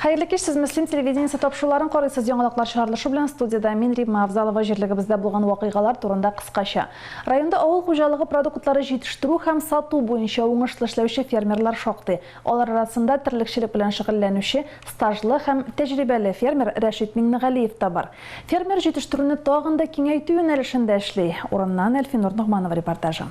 Хәерле кич, сез Мөслим телевидениесе тапшыруларын карыйсыз. Яңалыклар чыгарылышы белән студиядә мин Римма Авзалова җирлегебездә булган вакыйгалар турында кыскача. Районда авыл хуҗалыгы продуктлары җитештерү һәм сату буенча уңышлы эшләүче фермерлар шактый. Алар арасында терлекчелек белән шөгыльләнүче стажлы һәм тәҗрибәле фермер Рәшит Миңнегалиев та бар. Фермер җитештерүне тагын да киңәйтү юнәлешендә эшли. Урыннан Әлфинур Ногманова репортажы.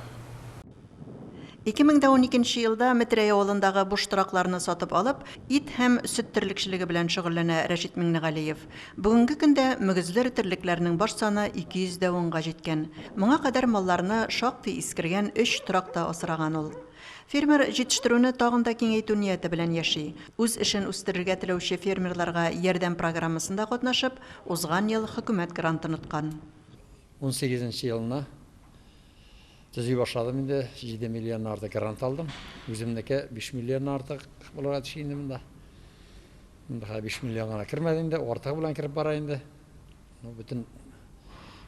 2012 нче елда Метрәй авылындагы буш торакларны сатып алып, ит һәм сөт терлекчелеге белән шөгыльләнә Рәшит Миңнегалиев. Бүгенге көндә мөгезле эре терлекләрнең баш саны 210 га җиткән. Моңа кадәр малларны шактый искергән өч торакта асраган ул. Фермер җитештерүне тагын да киңәйтү нияте белән яши. Үз эшен үстерергә теләүче фермерларга ярдәм программасында катнашып, узган ел хөкүмәт грантын откан. Унсигезенче елны Төзи башладым инде, 7 миллионнан артык грант алдым. Үземнеке 5 миллионнан артык булырга тиеш инде монда. Монда хәзер 5 миллион гына кермәде инде, артыгы белән кереп бара инде. Ну, бөтен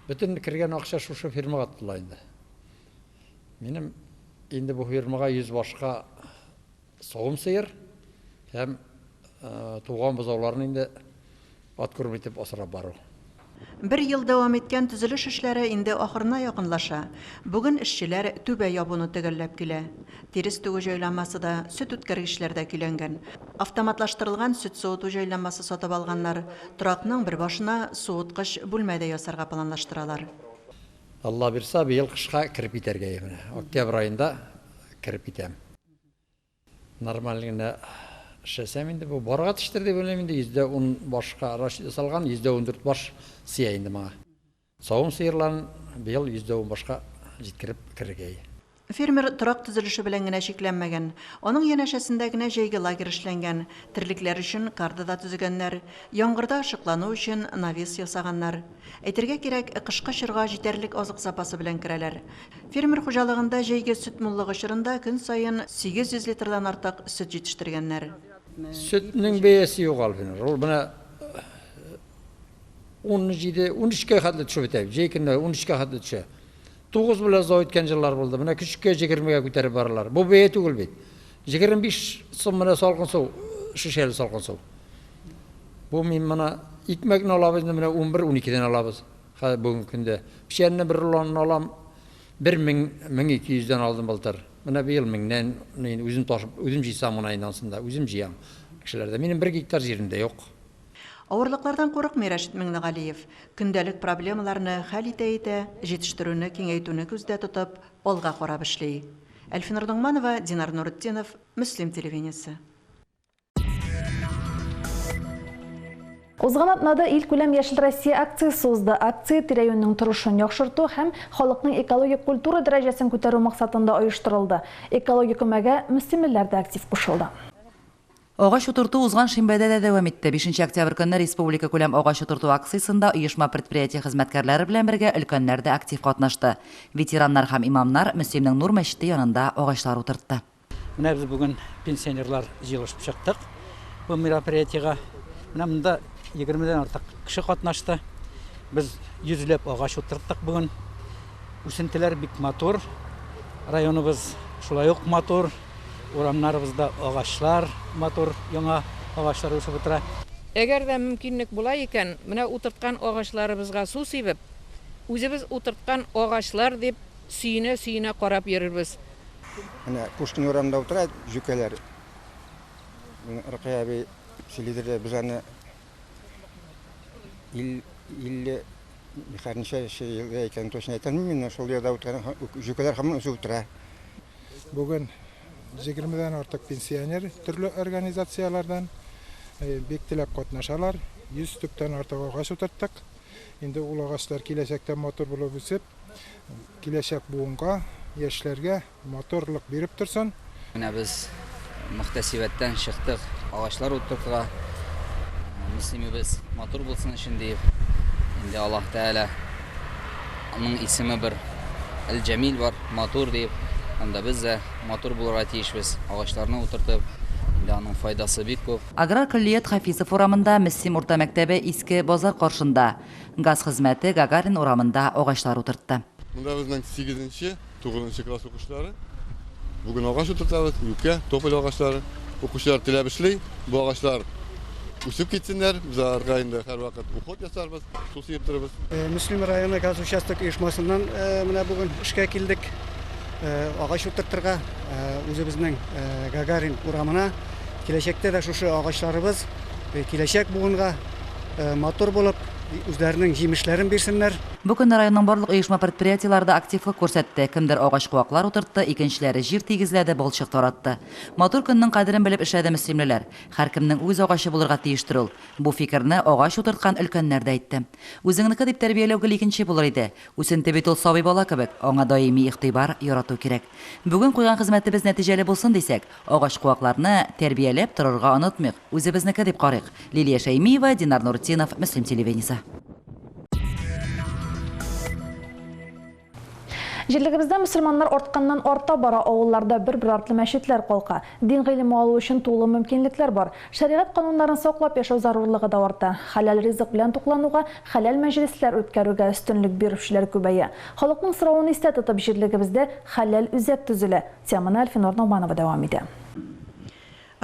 бөтен кергән акча шушы фирмага тотыла инде. Минем инде бу фирмага 100 башка Савым сыер һәм туган бозауларны инде откорм итеп асрап бару. Бер ел дәвам иткән төзелеш эшләре инде ахырына якынлаша. Бүген эшчеләр түбә ябуны төгәлләп килә. Тирес түгү җайланмасы да, сөт үткәргечләр дә көйләнгән. Автоматлаштырылган сөт суыту җайланмасы сатып алганнар. Торакның бер башына суыткыч бүлмә дә ясарга планлаштыралар. Алла бирса, быел кышка кереп китәргә менә. Октябрь аенда кереп китәм. Нормаль генә эшләсәм инде бу барга төштер дип уйлыйм инде 10% башка расчет ясалган, 14% баш сыя инде моңа. Савым сыерларын быел 10% башка җиткереп керергә. Фермер торак төзелеше белән генә чикләнмәгән. Аның янәшәсендә генә җәйге лагерь эшләнгән, терлекләр өчен карда да төзегәннәр, яңгырда ышыклану өчен навес ясаганнар. Әйтергә кирәк, кышкы чорга җитәрлек азык запасы белән керәләр. Фермер хуҗалыгында җәйге сөт муллыгы чорында көн саен 800 литрдан артык сөт җитештергәннәр. Сөтнең бәясе юк, Альфинур. Ул менә 17, 13кә хәтле төшеп бетә. Җәй көннәре 13кә хәтле төшә. 9 белән зау иткән җыллар булды. Менә көчкә 20гә күтәреп баралар. Бу бәя түгел бит. 25 сум менә салкын су, шешәле салкын су. Бу мин моны икмәкне алабыз инде менә 11-12дән алабыз. Хәзер бүгенге көндә. Печәнне бер рулонын алам, бер мең, 1200 дән алдым былтыр. Менә быел меңнән, инде үзем ташып, үзем җыйсам гына инде ансын да, үзем җыям кешеләрдән. Минем бер гектар җирем дә юк. Авырлыклардан курыкмый Рәшит Миңнегалиев. Көндәлек проблемаларны хәл итә-итә, җитештерүне киңәйтүне күздә тотып, алга карап эшли. Әлфинур Ногманова, Динар Нуретдинов, Мөслим телевидениесе. Узган атнада илкүләм Яшел Россия акциясе узды. Акция тирә-юньнең торышын яхшырту һәм халыкның экологик культура дәрәҗәсен күтәрү максатында оештырылды. Экологик өмәгә мөслимлеләр дә актив кушылды. Агач утырту узган шимбәдә дә дәвам итте. Бишенче октябрь көнне республикакүләм агач утырту акциясендә оешма-предприятие хезмәткәрләре белән бергә өлкәннәр дә актив катнашты. Ветераннар һәм имамнар Мөслимнең Нур мәчете янында агачлар утыртты. Менә без бүген пенсионерлар җыелышып чыктык бу мероприятиегә. Менә монда 20-дән артык кеше катнашты. Без йөзләп агач утырттык бүген. Үсентеләр бик матур. Районыбыз шулай ук матур. Урамнарыбызда агачлар матур, яңа агачлар үсеп утыра. Әгәр дә мөмкинлек була икән, менә утырткан агачларыбызга су сибеп, үзебез утырткан агачлар дип сөенә-сөенә карап йөрербез. Менә Пушкин урамында утыра җүкәләр. Рокыя әби сөйлидер дә, без аны 50 ничәнче елда икәнен точно әйтә алмыйм инде, шул елда утырган җүкәләр һаман үсеп утыра. Бүген 20-дән артык пенсионер төрле организацияләрдән бик теләп катнашалар. 100 төптән артык агач утырттык. Инде ул агачлар киләчәктә матур булып үсеп, киләчәк буынга, яшьләргә матурлык биреп торсын. Менә без мөхтәсибәттән чыктык агачлар утыртырга, Мөслимебез матур булсын өчен диеп. Инде Аллаһ Тәгалә аның исеме бер Әл-Җәмил бар, матур диеп. Анда без дә матур булырга тиешбез, агачларны утыртып, инде аның файдасы бик күп. Аграр көллият Хафизов урамында, Мөслим урта мәктәбе Иске базар каршында, Газ хезмәте Гагарин урамында агачлар утыртты. Монда безнең сигезенче, тугызынчы класс укучылары. Бүген агач утыртабыз, юкә, тополь агачлары. Укучылар теләп эшли. Бу агачлар Үсеп китсеннәр, без аларга инде һәрвакыт уход ясарбыз, су сибеп торырбыз. Мөслим районы газ участок оешмасыннан менә бүген эшкә килдек. Агач утыртырга үзебезнең Гагарин урамына. Киләчәктә дә шушы агачларыбыз киләчәк буынга матур булып, үзләренең җимешләрен бирсеннәр. Бу көнне районның барлык оешма-предприятиеләре дә активлык күрсәтте. Кемдер агач-куаклар утыртты, икенчеләре җир тигезләде, балчык таратты. Матур көннең кадерен белеп эшләде мөслимлеләр. Һәркемнең үз агачы булырга тиештер ул. Бу фикерне агач утырткан өлкәннәр дә әйтте. Үзеңнеке дип тәрбияләү гел икенче булыр иде. Үсенте бит ул сабый бала кебек, аңа даими игътибар, ярату кирәк. Бүген куйган хезмәтебез нәтиҗәле булсын дисәк, агач-куакларны тәрбияләп торырга онытмыйк, үзебезнеке дип карыйк. Лилия Шәймиева, Динар Нуртдинов, Мөслим телевидениесе. Җирлегебездә мөселманнар артканнан арта бара, авылларда бер-бер артлы мәчетләр калка. Дин гыйлеме алу өчен тулы мөмкинлекләр бар. Шәригать кануннарын саклап яшәү зарурлыгы да арта. Хәләл ризык белән туклануга, хәләл мәҗлесләр үткәрүгә өстенлек бирүчеләр күбәя. Халыкның соравын истә тотып, җирлегебездә хәләл үзәк төзелә. Теманы Әлфинур Ногманова дәвам итә.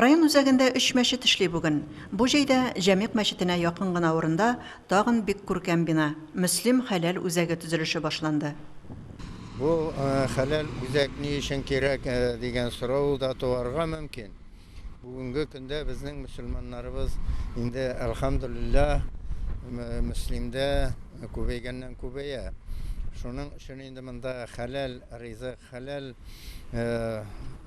Район үзәгендә өч мәчет эшли бүген. Бу җәйдә Җәмигъ мәчетенә якын гына урында тагын бик күркәм бина, Мөслим хәләл үзәге төзелеше башланды. Бу хәләл үзәк ни өчен кирәк дигән сорау да туарга мөмкин. Бүгенге көндә безнең мөселманнарыбыз инде, әлхәмдүлилләһ, Мөслимдә күбәйгәннән күбәя. Шуның өчен инде монда хәләл ризык, Хәләл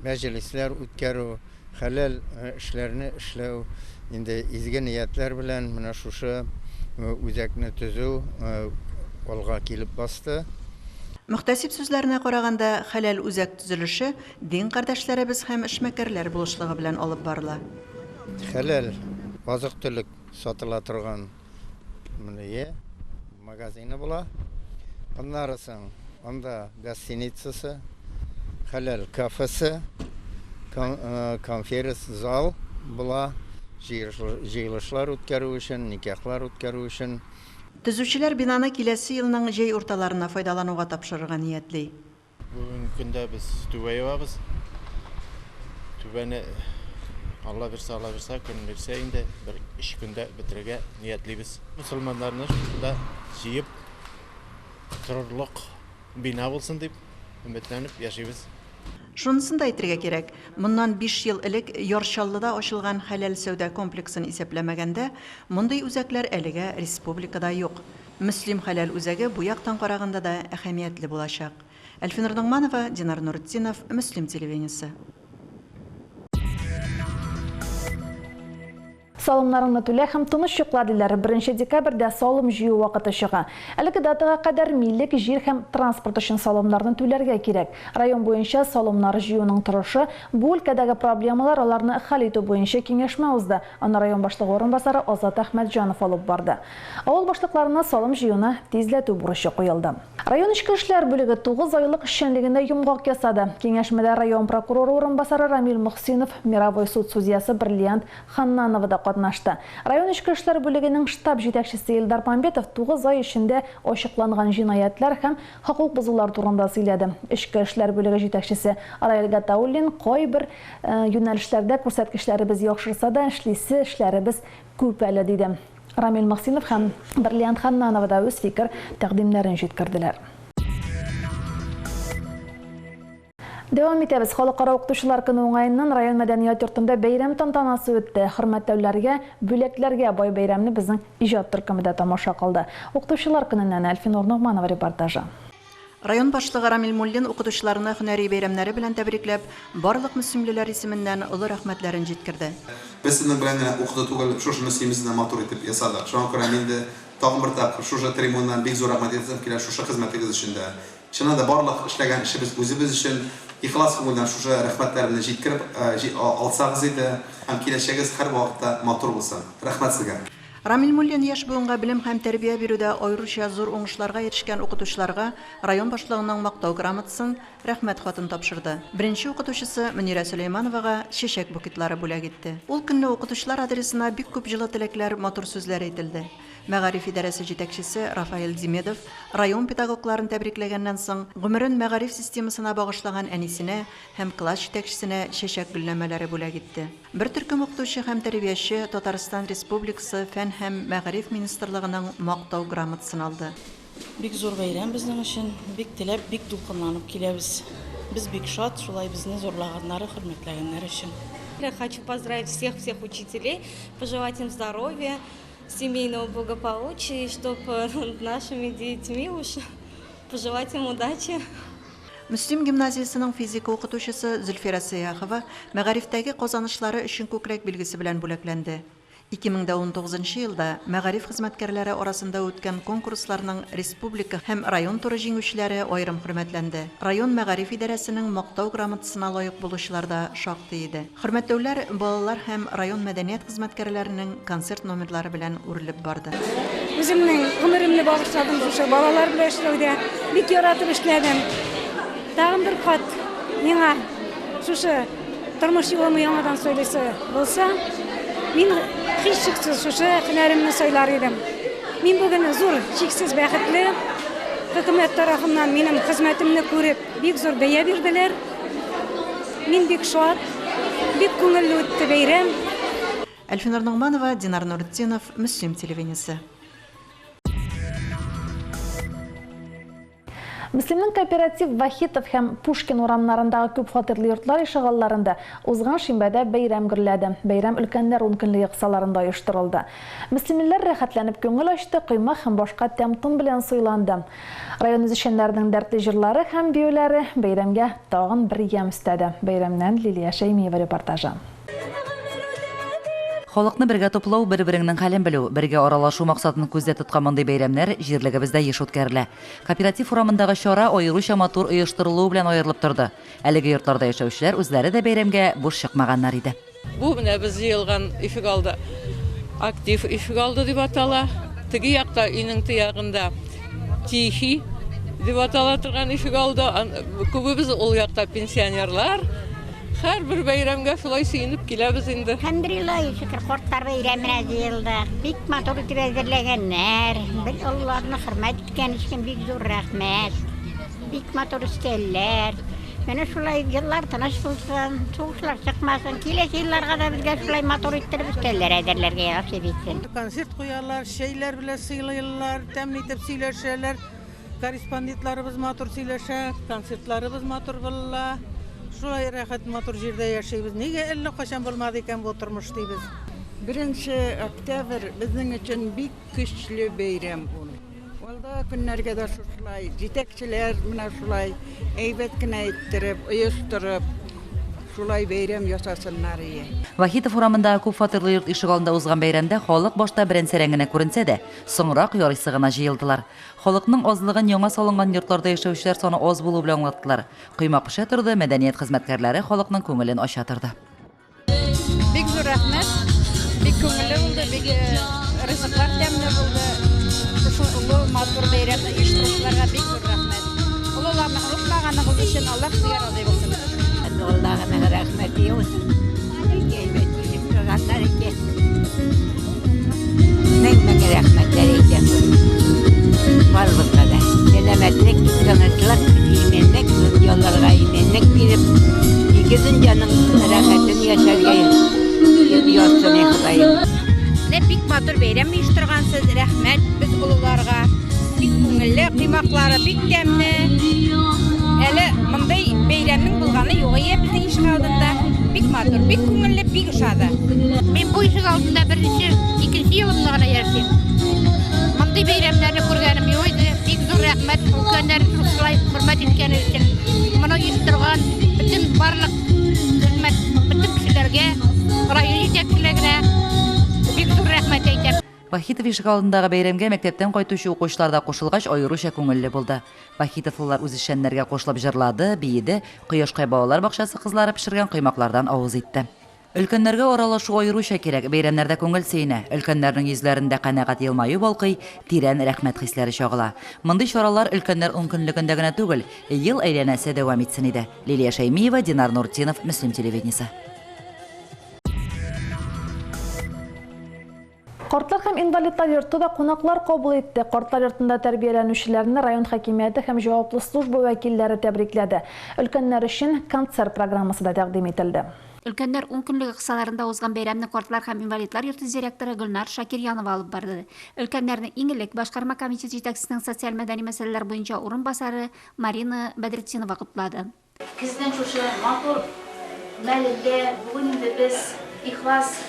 мәҗлесләр үткәрү, хәләл эшләрне эшләү, инде изге ниятләр белән менә шушы үзәкне төзү алга килеп басты. Мөхтәсиб сүзләренә караганда, хәләл үзәк төзелеше дин кардәшләребез һәм эшмәкәрләр булышлыгы белән алып барыла. Хәләл азык-төлек сатыла торган Менә магазины була. Аннары соң анда гостиницасы, хәләл кафесы, конференц-зал була, җыелышлар үткәрү өчен, никахлар үткәрү өчен. Төзүчеләр бинаны киләсе елның җәй урталарына файдалануга тапшырырга ниятли. Бүгенге көндә без түбә ябабыз. Түбәне Алла бирсә, Алла бирсә, көн бирсә инде бер өч көндә бетерергә ниятлибез. Мөселманнарны шушында җыеп торырлык бина булсын дип өметләнеп яшибез. Шунысын да әйтергә кирәк, моннан биш ел элек Яр Чаллыда ачылган хәләл сәүдә комплексын исәпләмәгәндә, мондый үзәкләр әлегә республикада юк. Мөслим хәләл үзәге бу яктан караганда да әһәмиятле булачак. Әлфинур Ногманова, Динар Нуретдинов, Мөслим телевидениесе. Салымнарыңны түлә һәм тыныч йокла, диләр. Беренче декабрьдә салым җыю вакыты чыга. Әлеге датага кадәр милек, җир һәм транспорт өчен салымнарны түләргә кирәк. Район буенча салымнар җыюның торышы, бу өлкәдәге проблемалар, аларны хәл итү буенча киңәшмә узды. Аны район башлыгы урынбасары Азат Әхмәтҗанов алып барды. Авыл башлыкларына салым җыюны тизләтү бурычы куелды. Район эчке эшләр бүлеге 9 айлык эшчәнлегенә йомгак ясады. Киңәшмәдә район прокуроры урынбасары Рамил Мөхсинов, мировой суд судьясы Бриллиант Ханнанова да катнашты. Район эчке эшләр бүлегенең штаб җитәкчесе Илдар Мамбетов 9 ай эчендә ачыкланган җинаятьләр һәм хокук бозулар турында сөйләде. Эчке эшләр бүлеге җитәкчесе Раил Гатауллин кайбер юнәлешләрдә күрсәткечләребез яхшырса да, эшлисе эшләребез күп әле, диде. Рамил Мөхсинов һәм Бриллиант Ханнанова да үз фикер, тәкъдимнәрен җиткерделәр. Дәвам итәбез. Халыкара укытучылар көне уңаеннан район мәдәният йортында бәйрәм тантанасы үтте. Хөрмәтләүләргә, бүләкләргә бай бәйрәмне безнең иҗат төркеме дә тамаша кылды. Укытучылар көненнән Әлфинур Ногманова репортажы. Район башлыгы Рамил Муллин укытучыларны һөнәри бәйрәмнәре белән тәбрикләп, барлык мөслимлеләр исеменнән олы рәхмәтләрен җиткерде. Без сезнең белән генә укыту түгел, шушы Мөслимебезне дә матур итеп ясадык. Шуңа күрә мин дә тагын бер тапкыр шушы трибунадан бик зур рәхмәт әйтәсем килә шушы хезмәтегез өчен дә. Чыннан да барлык эшләгән эшебез үзебез өчен. Ихлас күңелдән шушы рәхмәтләремне җиткереп алсагыз иде һәм киләчәгегез һәрвакытта матур булсын. Рәхмәт сезгә. Рамил Муллин яшь буынга белем һәм тәрбия бирүдә аеруча зур уңышларга ирешкән укытучыларга район башлыгының Мактау грамотасын, Рәхмәт хатын тапшырды. Беренче укытучысы Мөнирә Сөләймановага чәчәк букетлары бүләк итте. Ул көнне укытучылар адресына бик күп җылы теләкләр, матур сүзләр әйтелде. Мәгариф идарәсе җитәкчесе Рафаэль Димедов район педагогларын тәбрикләгәннән соң, гомерен мәгариф системасына багышлаган әнисенә һәм класс җитәкчесенә чәчәк гөлләмәләре бүләк итте. Бер төркем укытучы һәм тәрбияче Татарстан Республикасы Фән һәм мәгариф министрлыгының Мактау грамотасын алды. Бик зур бәйрәм безнең өчен. Бик теләп, бик дулкынланып киләбез. Без бик шат, шулай безне зурлаганнары, хөрмәтләгәннәре өчен. Я хочу поздравить всех-всех учителей, пожелать им здоровья, семейного благополучия, и чтоб над нашими детьми уж пожелать им удачи. Мөслим гимназиясенең физика укытучысы Зөлфирә Сәяхова мәгарифтәге казанышлары өчен күкрәк билгесе белән бүләкләнде. 2019 нчы елда мәгариф хезмәткәрләре арасында үткән конкурсларның республика һәм район туры җиңүчеләре аерым хөрмәтләнде. Район мәгариф идарәсенең Мактау грамотасына лаек булучылар да шактый иде. Хөрмәтләүләр балалар һәм район мәдәният хезмәткәрләренең концерт номерлары белән үрелеп барды. Үземнең гомеремне багышладым шушы балалар белән эшләүдә. Бик яратып эшләдем. Тагын бер кат миңа шушы Тормыш юлымны яңадан сайлыйсы булса, мин һичшиксез шушы һөнәремне сайлар идем. Мин бүген зур, чиксез бәхетле. Хөкүмәт тарафыннан минем хезмәтемне күреп, бик зур бәя бирделәр. Мин бик шат, бик күңелле үтте бәйрәм. Әлфинур Ногманова, Динар Нуретдинов, Мөслим телевидениесе. Мөслимнең Кооператив, Вахитов һәм Пушкин урамнарындагы күп фатирлы йортлар ишегалларында узган шимбәдә бәйрәм гөрләде. Бәйрәм өлкәннәр ункөнлеге кысаларында оештырылды. Мөслимлеләр рәхәтләнеп күңел ачты, коймак һәм башка тәм-том белән сыйланды. Район үзешчәннәренең дәртле җырлары һәм биюләре бәйрәмгә тагын бер ямь өстәде. Бәйрәмнән Лилия Шәймиева репортажы. Халыкны бергә туплау, бер-береңнең хәлен белү, бергә аралашу максатын күздә тоткан мондый бәйрәмнәр җирлегебездә еш үткәрелә. Кооператив урамындагы чара аеруча матур оештырылуы белән аерылып торды. Әлеге йортларда яшәүчеләр үзләре дә бәйрәмгә буш чыкмаганнар иде. Бу менә без җыелган ишегалды актив ишегалды дип атала. Теге якта өйнең теягында тихий дип атала торган ишегалды. Күбебез ул якта пенсионерлар. Һәрбер бәйрәмгә шулай сөенеп киләбез инде. Хәмдүлиллаһи шөкер, картлар бәйрәменә җыелдык. Бик матур итеп әзерләгәннәр. Без олыларны хөрмәт иткән өчен бик зур рәхмәт. Бик матур өстәлләр. Менә шулай еллар тыныч булсын, сугышлар чыкмасын. Киләсе елларга да безгә шулай матур иттереп өстәлләр әзерләргә насыйп итсен. Концерт куялар, чәйләр белән сыйлыйлар, тәмле итеп сөйләшәләр. Корреспондентларыбыз матур сөйләшә, концертларыбыз матур була. Шулай рәхәт матур җирдә яшибез. Нигә әллә кайчан булмады икән бу тормыш дибез. Беренче октябрь безнең өчен бик көчле бәйрәм ул. Алдагы көннәргә дә шушылай, җитәкчеләр менә шулай әйбәт кенә иттереп, оештырып, шулай бәйрәм ясасыннар ие. Вахитов урамындагы күп фатирлы йорт ишегалдында узган бәйрәмдә халык башта берән-сәрән генә күренсә дә, соңрак ярыйсы гына җыелдылар. Халыкның азлыгын яңа салынган йортларда яшәүчеләр саны аз булу белән аңлаттылар. Коймак пешә торды, мәдәният хезмәткәрләре халыкның күңелен ача торды. Бик зур рәхмәт. Бик күңелле булды, бик ризыклар тәмле булды. Шушы олы матур бәйрәмне оештыручыларга бик зур рәхмәт. Олыларны онытмаганыгыз өчен Аллаһ сезгә разый булсын. Аллаһының рәхмәте яусын. Бик әйбәт оештырганнар икән. Мең-мең рәхмәтләр әйтәм. Барыбызга да сәламәтлек, тынычлык, иминлек, дөньяларга иминлек биреп, ике дөньяның рәхәтен яшәргә язсын, и Ходаем. Менә бик матур бәйрәм оештыргансыз, рәхмәт без олыларга. Бик күңелле, коймаклары бик тәмле. Әле мондый бәйрәмнең булганы юк ие безнең ишегалдында. Бик матур, бик күңелле, бик ошады. Мин бу ишегалдында беренче, икенче елымны гына яшим. Мондый бәйрәмнәрне күргәнем юк иде. Бик зур рәхмәт өлкәннәрне шушылай хөрмәт иткәне өчен. Моны оештырган бөтен барлык хезмәт, бөтен кешеләргә, район җитәкчелегенә бик зур рәхмәт әйтәм. Вахитов ишегалдындагы бәйрәмгә мәктәптән кайтучы укучылар да кушылгач, аеруча күңелле булды. Вахитовлылар үзешчәннәргә кушылып җырлады, биеде, Кояшкай балалар бакчасы кызлары пешергән коймаклардан авыз итте. Өлкәннәргә аралашу аеруча кирәк, бәйрәмнәрдә күңел сөенә, өлкәннәрнең йөзләрендә канәгать елмаю балкый, тирән рәхмәт хисләре чагыла. Мондый чаралар өлкәннәр ункөнлегендә генә түгел, ел әйләнәсе дәвам итсен иде. Лилия Шәймиева, Динар Нуртдинов, Мөслим телевидениесе. Картлар һәм инвалидлар йорты да кунаклар кабул итте. Картлар йортында тәрбияләнүчеләрне район хакимияте һәм җаваплы служба вәкилләре тәбрикләде. Өлкәннәр өчен концерт программасы да тәкъдим ителде. Өлкәннәр ункөнлеге кысаларында узган бәйрәмне картлар һәм инвалидлар йорты директоры Гөлнар Шакирьянова алып барды. Өлкәннәрне иң элек башкарма комитет җитәкчесенең социаль-мәдәни мәсьәләләр буенча урынбасары Марина Бәдретдинова котлады. Көзнең шушы матур мәлендә бүген инде без ихлас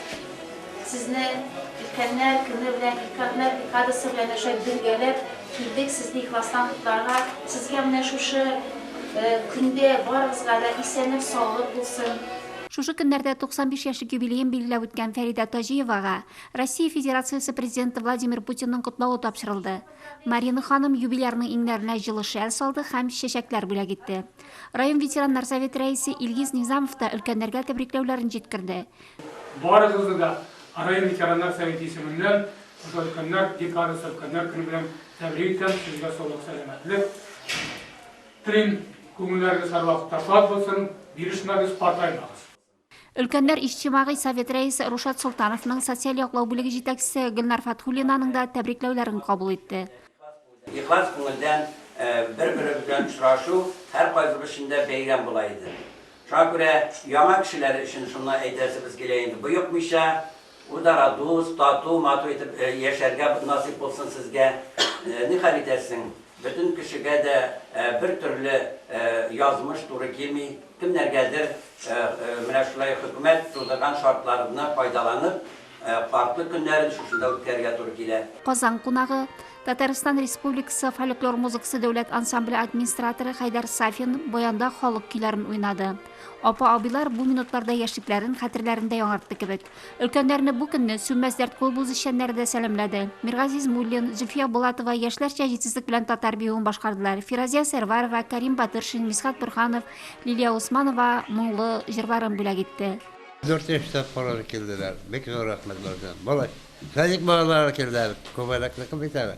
сезне Өлкәннәр көне белән, Өлкәннәр декадасы белән шулай бергәләп килдек сезне ихластан котларга. Сезгә менә шушы көндә барыгызга да исәнлек-саулык булсын. Шушы көннәрдә 95 яшьлек юбилеен билгеләп үткән Фәридә Таҗиевага Россия Федерациясе Президенты Владимир Путинның котлавы тапшырылды. Марина ханым юбилярның иңнәренә җылы шәл салды һәм чәчәкләр бүләк итте. Район ветераннар советы рәисе Илгиз Низамов та өлкәннәргә тәбрикләүләрен җиткерде. Барыгызны да район ветераннар советы исеменнән шушы өлкәннәр декадасы, өлкәннәр көне белән тәбрик итәм, сезгә саулык-сәламәтлек телим, күңелләрегез һәрвакытта шат булсын, бирешмәгез, картаймагыз. Өлкәннәр иҗтимагый совет рәисе Рушат Солтановның, социаль яклау бүлеге җитәкчесе Гөлнар Фәтхуллинаның да тәбрикләүләрен кабул итте. Ихлас күңелдән бер-беребез белән очрашу һәркайсыбыз өчен дә бәйрәм була иде. Шуңа күрә яңа кешеләр өчен шуны әйтәсебез килә инде, боекмыйча, үзара дус, тату, матур итеп яшәргә насыйп булсын сезгә. Нихәл итәсең, Бөтен кешегә дә бер төрле язмыш туры килми. Кемнәргәдер менә шулай хөкүмәт тудырган шартларны файдаланып, картлык көннәрен шушында үткәрергә туры килә. Казан кунагы, Татарстан Республикасы фольклор музыкасы дәүләт ансамбле администраторы Хәйдәр Сафин баянда халык көйләрен уйнады. Апа-абыйлар бу минутларда яшьлекләрен хәтерләрендә яңартты кебек. Өлкәннәрне бу көнне Сүнмәс дәрт клубы үзешчәннәре дә сәламләде. Миргазиз Муллин, Зөлфия Булатова яшьләрчә җитезлек белән татар биюен башкардылар. Фиразия Сәрвәрова, Кәрим Батыршин, Мисхат Борһанов, Лилия Усманова моңлы җырларын бүләк итте. Дүрт яшьтә карар килделәр. Бик зур рәхмәт барысына. Бала, садик балалары килделәр. Күбәләкнеке бит әле.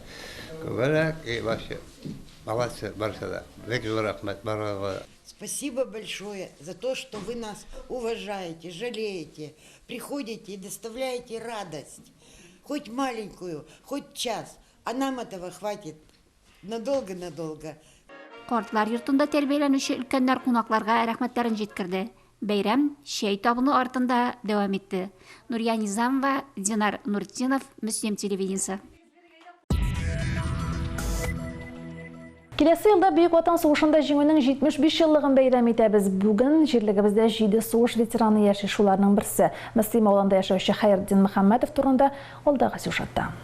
Күбәләк и вообще. Молодцы барысы да. Бик зур рәхмәт барыгызга да. Спасибо большое за то, что вы нас уважаете, жалеете, приходите и доставляете радость. Хоть маленькую, хоть час, а нам этого хватит надолго-надолго. Картлар йортында тәрбияләнүче өлкәннәр кунакларга рәхмәтләрен җиткерде. Бәйрәм чәй табыны артында дәвам итте. Нурия Низамова, Динар Нуртдинов, Мөслим телевидениесе. Киләсе елда Бөек Ватан сугышында җиңүнең 75 еллыгын бәйрәм итәбез. Бүген җирлегебездә җиде сугыш ветераны яши, шуларның берсе, Мөслим авылында яшәүче Хәйретдин Мөхәммәтов турында алдагы сюжетта.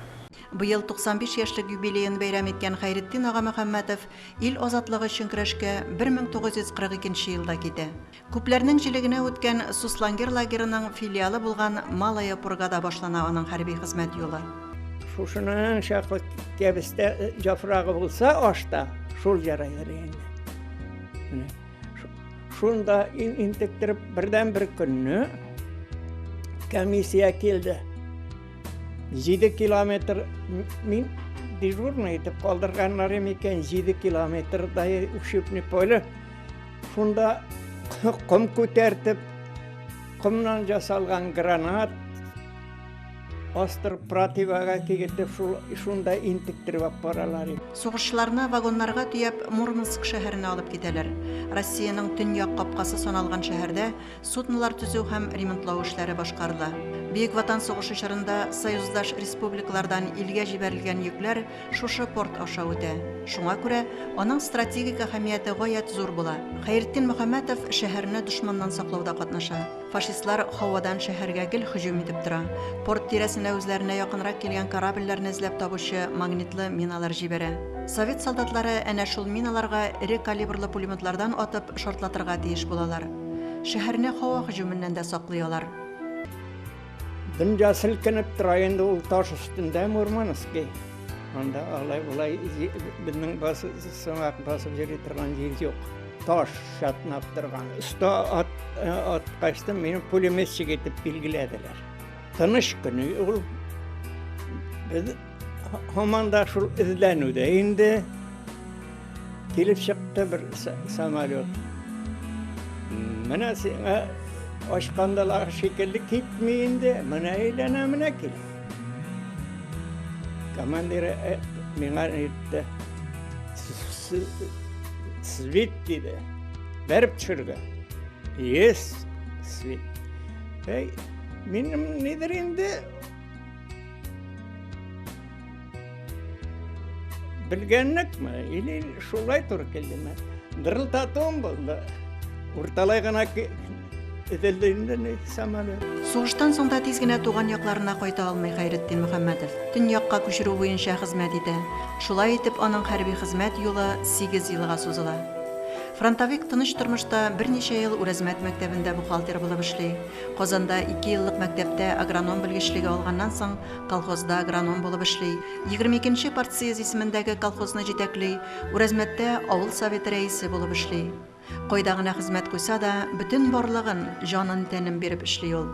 Быел 95 яшьлек юбилеен бәйрәм иткән Хәйретдин ага Мөхәммәтов ил азатлыгы өчен көрәшкә 1942 нче елда китә. Күпләрнең җелегенә үткән Суслонгер лагереның филиалы булган Малая Пургада башлана аның хәрби хезмәт юлы. Шушының чаклы кәбестә яфрагы булса ашта, шул ярайдыр инде. Менә шунда интектереп бердән-бер көнне комиссия килде. 7 километр мин дежурный итеп калдырганнар микән, 7 километрдай учебный поле. Шунда ком күтәртеп, комнан ясалган гранат астырып противога кигертеп, шул шунда интектереп алып баралар иде. Сугышчыларны вагоннарга төяп Мурманск шәһәренә алып китәләр. Россиянең төньяк капкасы саналган шәһәрдә суднолар төзү һәм ремонтлау эшләре башкарыла. Бөек Ватан сугышы чорында союздаш республикалардан илгә җибәрелгән йөкләр шушы порт аша үтә. Шуңа күрә аның стратегик әһәмияте гаять зур була. Хәйретдин Мөхәммәтов шәһәрне дошманнан саклауда катнаша. Фашистлар һавадан шәһәргә гел һөҗүм итеп тора. Порт тирәсенә үзләренә якынрак килгән корабльләрне эзләп табучы магнитлы миналар җибәрә. Совет солдатлары әнә шул миналарга эре калибрлы пулеметлардан атып шартлатырга тиеш булалар. Шәһәрне һава һөҗүменнән дә саклый алар. Дөнья селкенеп тора инде ул таш өстендә Мурманский. Анда алай болай безнең басып, сыңак басып йөри торган җир юк. Таш чатнап торган. Оста ат, э, аткачтым, мине пулеметчик итеп билгеләделәр. Тыныч көне ул. Без һаман да шул эзләнүдә инде. Килеп чыкты бер самолет. Менә сиңа ачкандалар шикелле китми инде. Менә әйләнә, менә килә. Командиры миңа әйтте, Свит диде. Бәреп төшергә. Есть, свит. Әй, минем нидер инде белгәнлекме или шулай туры килдеме? Дырылтатуым булды. Урталай гына Эзелде инде ни самолет. Сугыштан соң да тиз генә туган якларына кайта алмый Хәйретдин Мөхәммәтов. Төньякка күчерү буенча хезмәт итә. Шулай итеп, аның хәрби хезмәт юлы сигез елга сузыла. Фронтовик тыныч тормышта берничә ел Үрәзмәт мәктәбендә бухгалтер булып эшли. Казанда икееллык мәктәптә агроном белгечлеге алганнан соң, колхозда агроном булып эшли. 22 нче партсъезд исемендәге колхозны җитәкли, Үрәзмәттә авыл советы рәисе булып эшли. Кайда гына хезмәт куйса да, бөтен барлыгын, җанын-тәнен биреп эшли ул.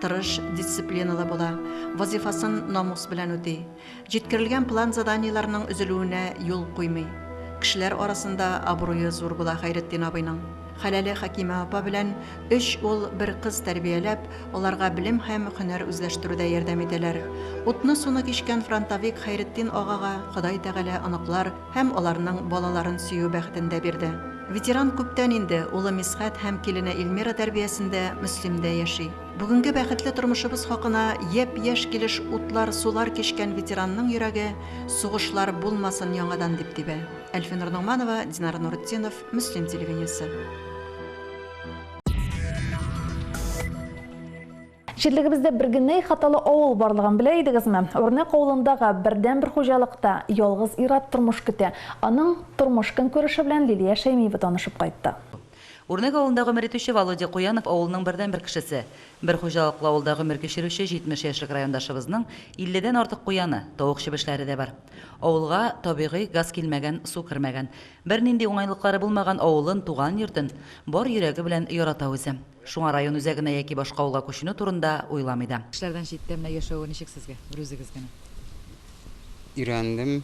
Тырыш, дисциплиналы була, вазыйфасын намус белән үти. Җиткерелгән план-заданиеләрнең өзелүенә юл куймый. Кешеләр арасында абруе зур була Хәйретдин абыйның. Хәләле Хәкимә апа белән өч ул, бер кыз тәрбияләп, аларга белем һәм һөнәр үзләштерүдә ярдәм итәләр. Утны-суны кичкән фронтовик Хәйретдин агага Ходай Тәгалә оныклар, Һәм аларның балаларын сөю бәхетен дә бирде. Ветеран күптән инде улы Мисхәт һәм килене Эльмира тәрбиясендә Мөслимдә яши. Бүгенге бәхетле тормышыбыз хакына япь-яшь килеш утлар, сулар кичкән ветеранның йөрәге сугышлар булмасын яңадан дип тибә. Әлфинур Ногманова, Динар Нуретдинов, Мөслим телевидениесе. Җирлегебездә бер генә ихаталы авыл барлыгын белә идегезме? Үрнәк авылындагы бердәнбер хуҗалыкта ялгыз ир-ат тормыш көтә. Аның тормыш-көнкүреше белән Лилия Шәймиева танышып кайтты. Үрнәк авылында гомер итүче Володя Куянов авылның бердәнбер кешесе. Бер хуҗалыклы авылда гомер кичерүче 70 яшьлек райондашыбызның илледән артык куяны, тавык-чебешләре дә бар. Авылга табигый газ килмәгән, су кермәгән. Бернинди уңайлыклары булмаган авылын, туган йортын бар йөрәге белән ярата үзе. Шуңа район үзәгенә яки башка авылга күченү турында уйламый да. Кешеләрдән читтә менә яшәве ничек сезгә, берүзегез генә? Өйрәндем,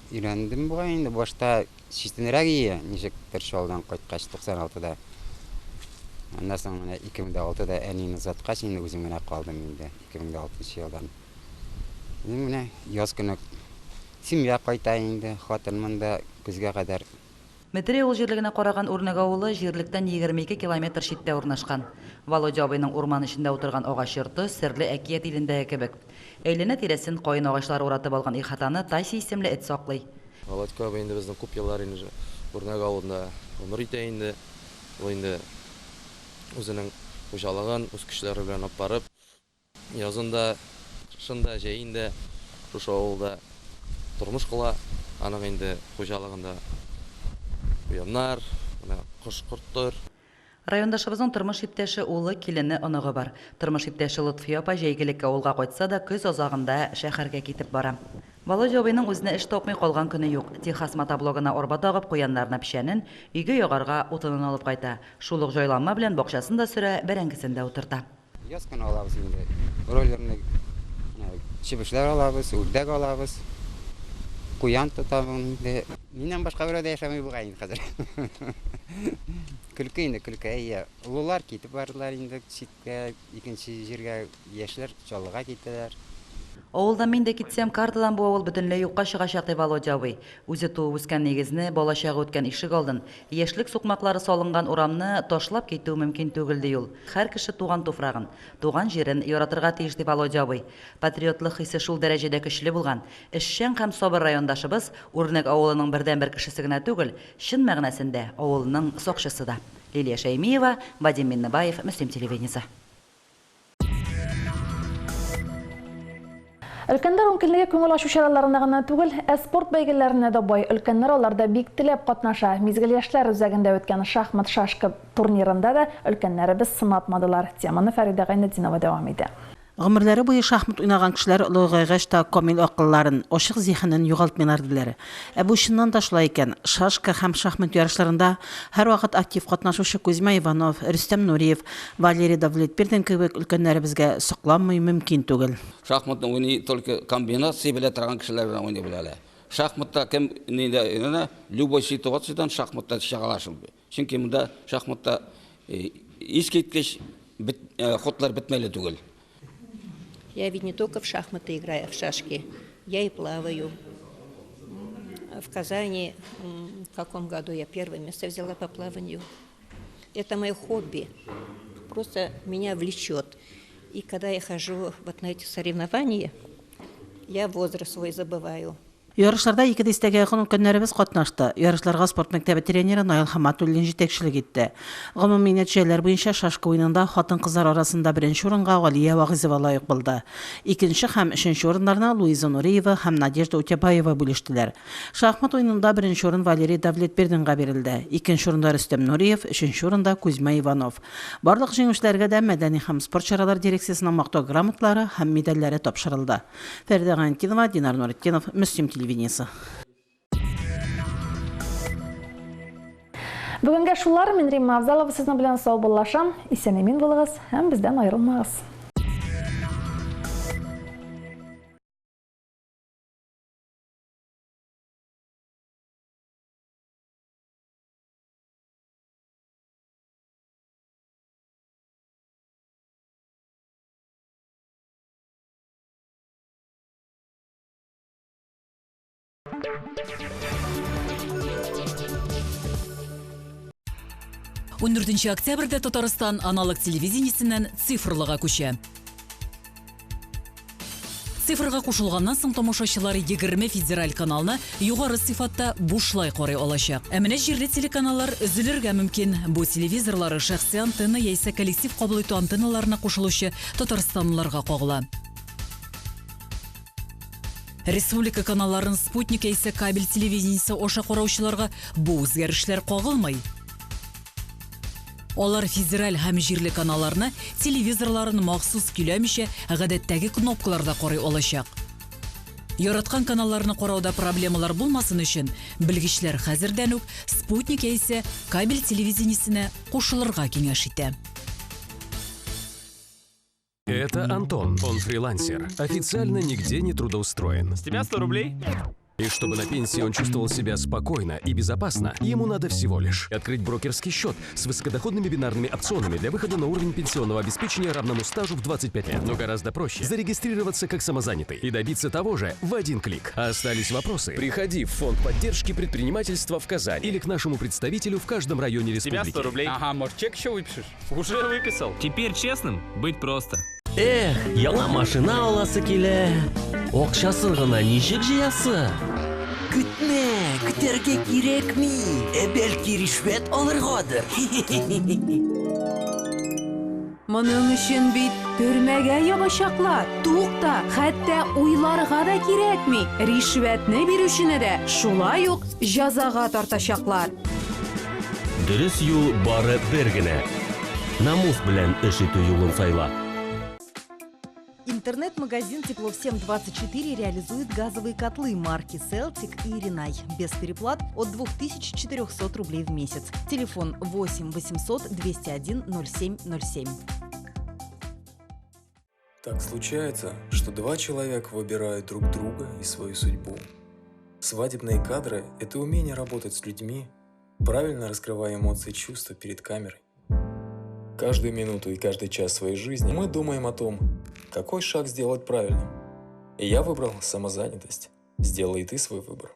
өйрәндем бугай инде. Башта читенрәк ие, ничектер Чаллыдан кайткач, 96 да. Аннан соң менә 2006 да әнине озаткач, инде үзем генә калдым инде, 2006 нчы елдан. Инде менә яз көне семья кайта инде, хатын монда көзгә кадәр. Метрәй авыл җирлегенә караган Үрнәк авылы җирлектән 22 километр читтә урнашкан. Володя абыйның урман эчендә утырган агач йорты серле әкият илендәге кебек. Әйләнә-тирәсен каен агачлары уратып алган ихатаны Тася исемле эт саклый. Володька абый инде безнең күп еллар инде Үрнәк авылында гомер итә инде. Ул инде үзенең хуҗалыгын үз көчләре белән алып барып, Язын да, кышын да, җәен дә шушы авылда тормыш кыла. Аның инде хуҗалыгында куяннар, менә кош-корттыр. Райондашыбызның тормыш иптәше, улы, килене, оныгы бар. Тормыш иптәше Лотфия апа җәйгелеккә авылга кайтса да, көз азагында шәһәргә китеп бара. Володя абыйның үзенә эш тапмый калган көне юк. Техас мотоблогына арба тагып, куяннарына печәнен, өйгә ягарга утынын алып кайта. Шул ук җайланма белән бакчасын да сөрә, бәрәңгесен дә утырта. Яз көне алабыз инде. Бройлерны чебешләр алабыз, үрдәк алабыз. Куян тотабыз инде. Миннән башка берәү дә яшәми бугай инде хәзер. Көлке инде, көлке. Әйе, олылар китеп бардылар инде читкә, икенче җиргә, яшьләр Чаллыга киттеләр. Авылдан мин дә китсәм, картадан бу авыл бөтенләй юкка чыгачак, ди Володя абый. Үзе туып үскән нигезне, балачагы үткән ишегалдын, яшьлек сукмаклары салынган урамны ташлап китү мөмкин түгел, ди ул. Һәр кеше туган туфрагын, туган җирен яратырга тиеш, ди Володя абый. Патриотлык хисе шул дәрәҗәдә көчле булган, эшчән һәм сабыр райондашыбыз Үрнәк авылының бердәнбер кешесе генә түгел, чын мәгънәсендә авылының сакчысы да. Лилия Шәймиева, Вадим Миннебаев, Мөслим телевидениесе. Өлкәннәр ункөнлеге күңел ачу чараларына гына түгел, ә спорт бәйгеләренә дә бай. Өлкәннәр аларда бик теләп катнаша. Мизгел яшьләр үзәгендә үткән шахмат-шашка турнирында да өлкәннәребез сынатмадылар. Теманы Фәридә Гайнетдинова дәвам итә. Гомерләре буе шахмат уйнаган кешеләр олыгайгач та камил акылларын, ачык зиһенен югалтмыйлар, диләр. Ә бу чыннан да шулай икән. Шашка һәм шахмат ярышларында һәрвакыт актив катнашучы Кузьма Иванов, Рөстәм Нуриев, Валерий Давлетбирдин кебек өлкәннәребезгә сокланмый мөмкин түгел. Шахматны уйный только комбинация белә торган кешеләр генә уйный белә ала. Шахматта кем нидә өйрәнә, любой ситуациядән шахматта чыга аласың. Чөнки монда шахматта искиткеч ходлар бетмәле түгел. Я ведь не только в шахматы играю, в шашки. Я и плаваю. В Казани в каком году я первое место взяла по плаванию. Это мое хобби. Просто меня влечет. И когда я хожу вот на эти соревнования, я возраст свой забываю. Ярышларда ике дистәгә якын өлкәннәребез катнашты. Ярышларга спорт мәктәбе тренеры Наил Хаматуллин җитәкчелек итте. Гомуми нәтиҗәләр буенча шашка уенында хатын-кызлар арасында беренче урынга Галия Вагыйзова лаек булды. Икенче һәм өченче урыннарны Луиза Нуриева һәм Надежда Утябаева бүлештеләр. Шахмат уенында беренче урын Валерий Давлетбердинга бирелде. Икенче урында Рөстәм Нуриев, өченче урында Кузьма Иванов. Барлык җиңүчеләргә дә Мәдәни һәм спорт чаралар дирекциясенең Мактау грамоталары һәм медальләре тапшырылды. Фәридә Гайнетдинова, Динар Нуретдинов, Мөслим телевидениесе. Бүгенгә шулар, мин Римма Авзалова сезнең белән саубуллашам. Исән-имин булыгыз һәм бездән аерылмагыз. Ундүртенче октябрьдә Татарстан аналог телевидениесеннән цифрлыга күчә. Цифрга кушылганнан соң тамашачылар 20 федераль каналны югары сыйфатта бушлай карый алачак. Ә менә җирле телеканаллар өзелергә мөмкин. Бу телевизорлары шәхси антенна яисә коллектив кабул итү антенналарына кушылучы татарстанлыларга кагыла. Республика каналларын спутник яисә кабель телевидениесе аша караучыларга бу үзгәрешләр кагылмый. Алар федераль һәм җирле каналларны телевизорларын махсус көйләмичә, гадәттәге кнопкаларда карый алачак. Яраткан каналларны карауда проблемалар булмасын өчен, белгечләр хәзердән үк спутник яисә кабель телевидениесенә кушылырга киңәш итә. Это Антон, он фрилансер. Официально нигде не трудоустроен. С тебя 100 рублей? И чтобы на пенсии он чувствовал себя спокойно и безопасно, ему надо всего лишь открыть брокерский счет с высокодоходными бинарными опционами для выхода на уровень пенсионного обеспечения, равному стажу в 25 лет. Но гораздо проще зарегистрироваться как самозанятый и добиться того же в один клик. А остались вопросы? Приходи в Фонд поддержки предпринимательства в Казань или к нашему представителю в каждом районе С тебя республики. 100 рублей. Ага, может, чек еще выпишешь? Уже выписал. Теперь честным быть просто. Эх, яңа машина аласы килә. Акчасын гына ничек җыясы? Көтмә, көтәргә кирәкми. Ә бәлки ришвәт алыргадыр? Моның өчен бит төрмәгә ябачаклар. Тукта, хәтта уйларга да кирәкми. Ришвәтне бирүчене дә шулай ук җәзага тартачаклар. Дөрес юл бары бер генә. Намус белән эш итү юлын сайла. Интернет-магазин «Тепло всем 24» реализует газовые котлы марки «Селтик» и «Ринай» без переплат от 2400 рублей в месяц. Телефон 8 800 201 0707. Так случается, что два человека выбирают друг друга и свою судьбу. Свадебные кадры – это умение работать с людьми, правильно раскрывая эмоции и чувства перед камерой. Каждую минуту и каждый час своей жизни мы думаем о том, какой шаг сделать правильным. И я выбрал самозанятость. Сделай и ты свой выбор.